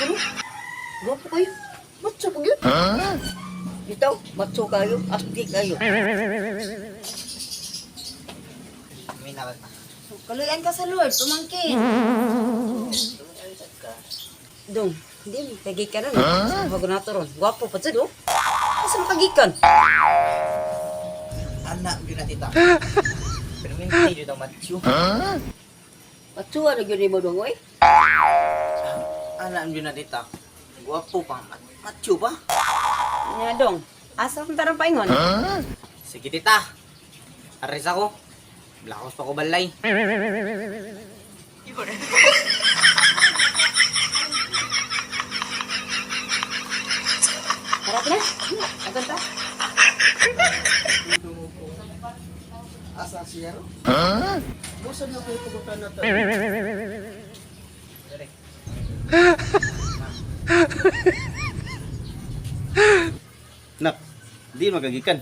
ko no. Gwapo kayo. Matso po yun. Bitaw, matso kayo, asti kayo. May nakal. Kaluyan ka sa Lord, pamangkin. Dong, hindi mo kagikan ron. Sa bago na to ron. Gwapo pa dyan, oh. Asa makagikan? Anak yun na tita. Pero minti yun ang macho. Matso na gyud mo dong, oy. Anak yun na tita. Gwapo pa. Macho pa. Nya dong. Asa kung tarang paingon? Sige tita. Aris ako. Blakos pa ko balay. Tara na. Aton ta. Asa siya ro? Busa na ko ipagkutan na to. Nak, di magagikan.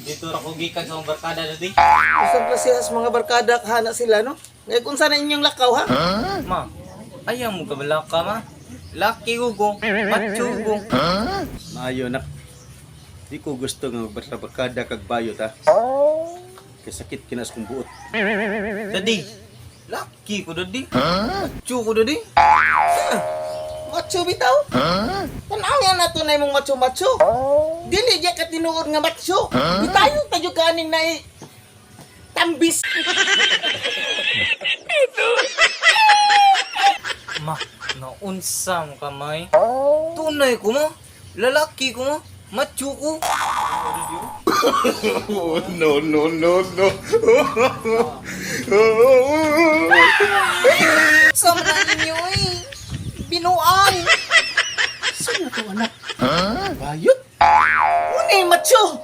Dito ra ko gikan sa akong barkada dati. Usab na siya sa mga barkada kahana sila no. Ngayon kung sana inyong lakaw ha? Ma, ayaw mo kabala ka ma. Laki ko ko. Macho ko. Maayo nak. Di ko gusto nga magbarkada kag bayot ha. Kay sakit kinas kong buot. Dadi. Laki ko dadi. Macho ko dadi. Macho bitaw. Tanaw nga nato na imong macho-macho. Dili di ka tinuod nga macho. Bitayo tayo kaning na tambis. Ma, naunsa mo kamay. Tunay ko ma. Lalaki ko ma. Macho ko. No, no, no, no. Sa mga ninyo eh. Binuang. Saan na to anak? Bayot? Una yung macho.